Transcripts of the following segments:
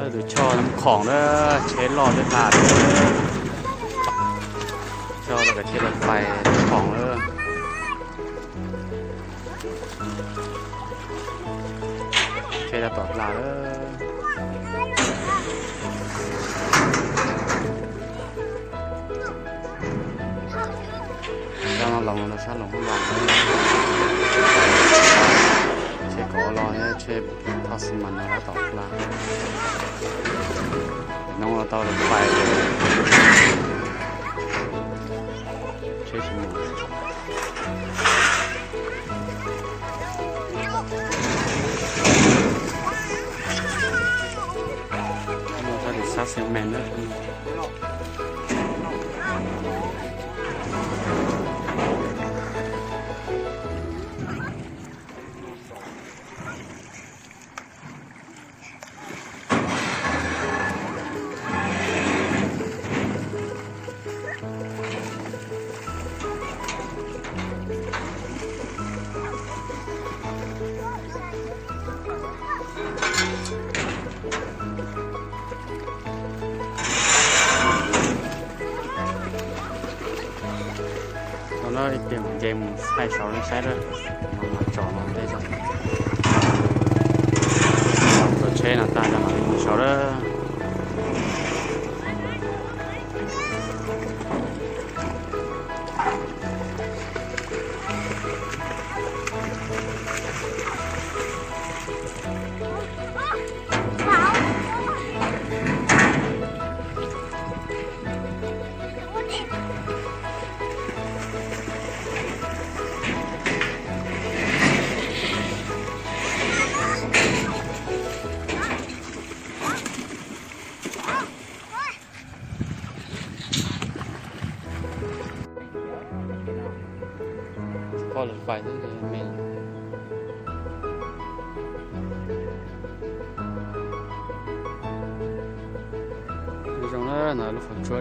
Tus choj Nab Khoom na, tsheb loj twb hla. Choj los kav thiaj los pais Nab Khoom na. Tsheb tab tom hla lawm. Cov no los rau sab Loos Hmoob Npas. Tsheb kov los, tsheb thauj xi mas no tab tom hla. Hnub no tau lawv pais, tsheb tsis mus. Sab tim sab Xiaum Mees na. Tau na, ib pliag mam nce mus thaij saud nej saib lawm. Mas tsom no tej zog. Tsom tsheb no tag cov mam li mus saud lawm. Koj lawv pais xwb me. Zoo na, no lub qhov tsua.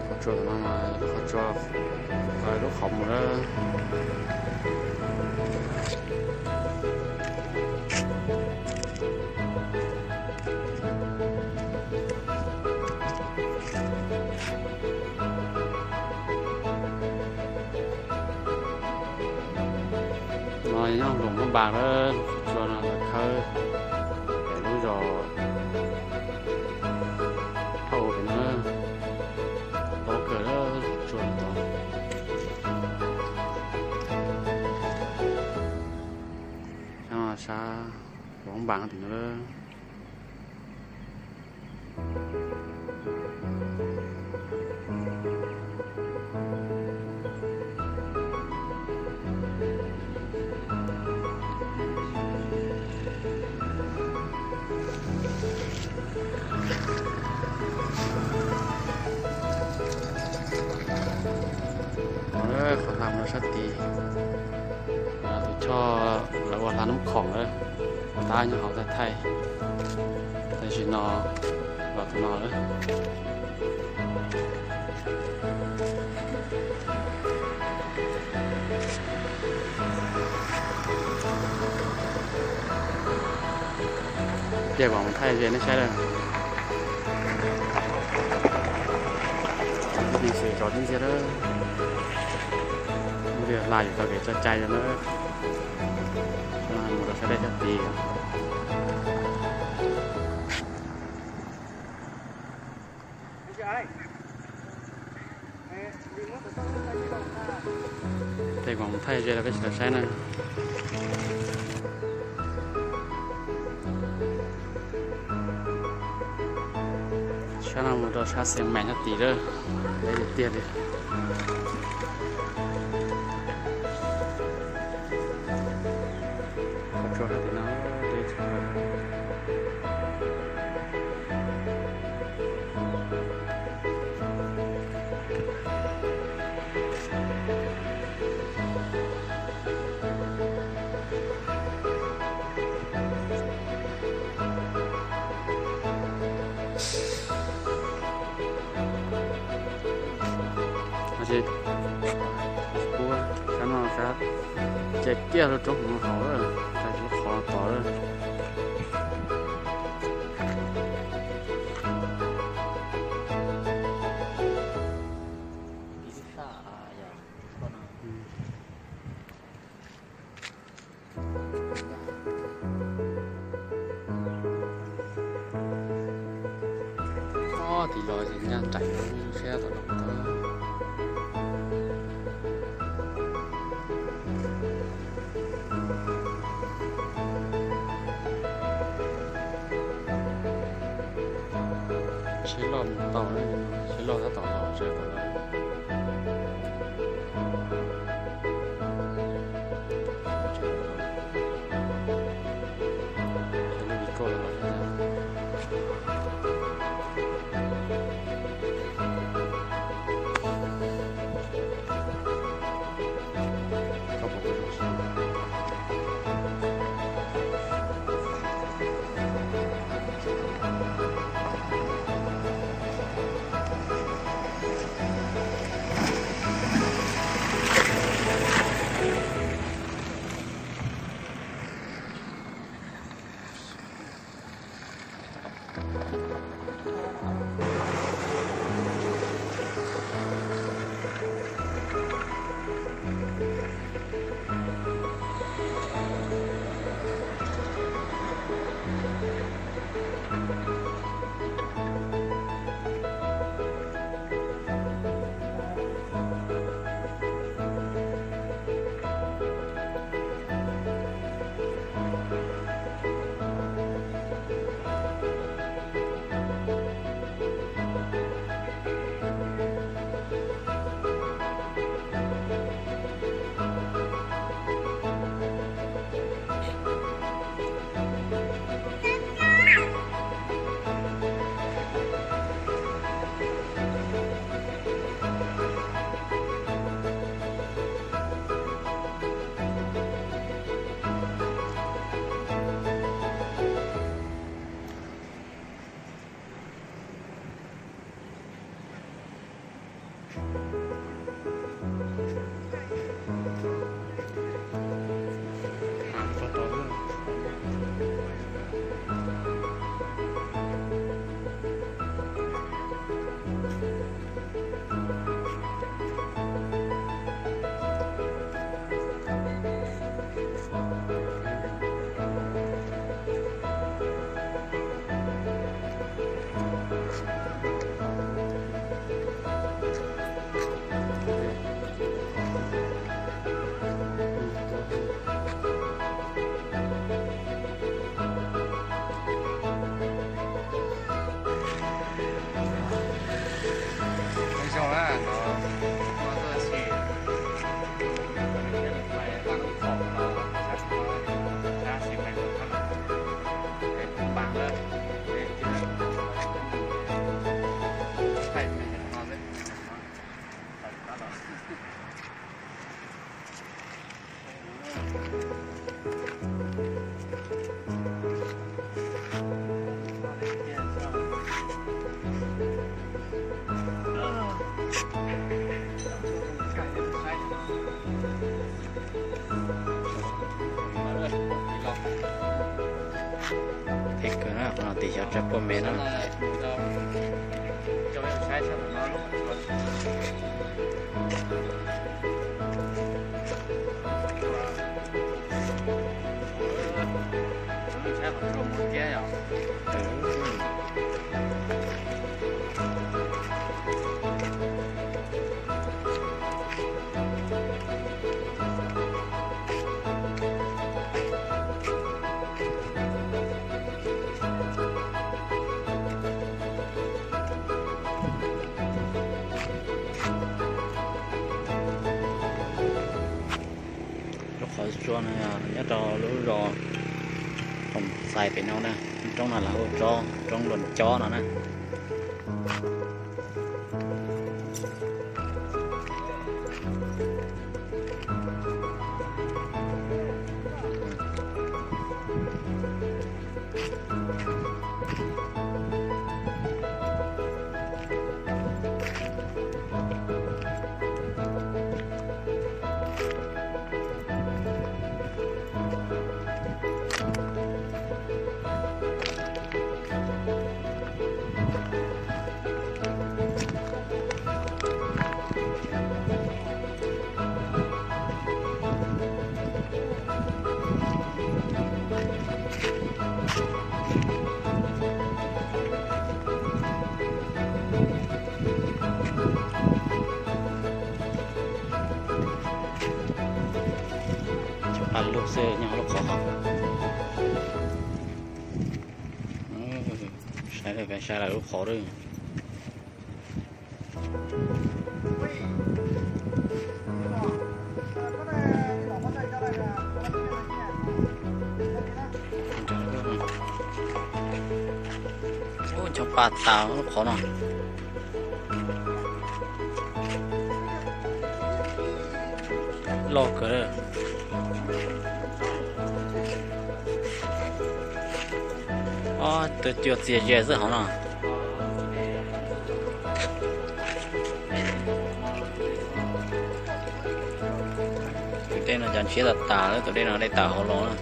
Qhov tsua no mas qhov tsua, lub qhov mus lawm. No nyob Loos Hmoob Npas lawm, tsua no lawv khawb pem lub zos Thoj Ua pem no, tau kawg lawm tsua no. Sab no sab Loos Hmoob Npas tim no lawm. Qhov hla mus rau sab tid, tus choj lawv ua hla Nab Khoom lawm, tab nyob hauv thaij thaij. Tam sim no los tus no lawm. Pliag kom mus thaij ze nej saib lawm. Tib neeg xwm zov tib ntxiag lawm. Lub hla yuav tau kev tso cai rau na. Mus rau sab dej sab tid. Tej kom mus thaij ze rau peb sawv daws saib na. Sab no mus rau sab Xiaum Mees sab tid lawm, deb tiag tiag li. Qhov tsua sab tim no deb tshaj. Tab sis Kiag rau roob hauv, rau qhov tod lawm. Tim los ces ncaj nraim siab tom no. Tsheb loj mus tau, tsheb loj tab tom los tsev tom no. Phem kawg na, qhov no tim xyov tsawg puas mev na. Rau qhov tsua no nyob rau lub zos Phoos Xais pem no na, roob no lawv hu roob Luas Cob no na. Xwb nyob lub qhov hauv. Saib lawm, saib lawm lub qhov lawm. Ub, ncho pa tas lub qhov no. Loj kawg. Ob tug cua txias ze xwb hauv no. Tus dej no cov ntshiab tas tas lawm, tus dej no dej tawm hauv los na.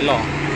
Lawv los.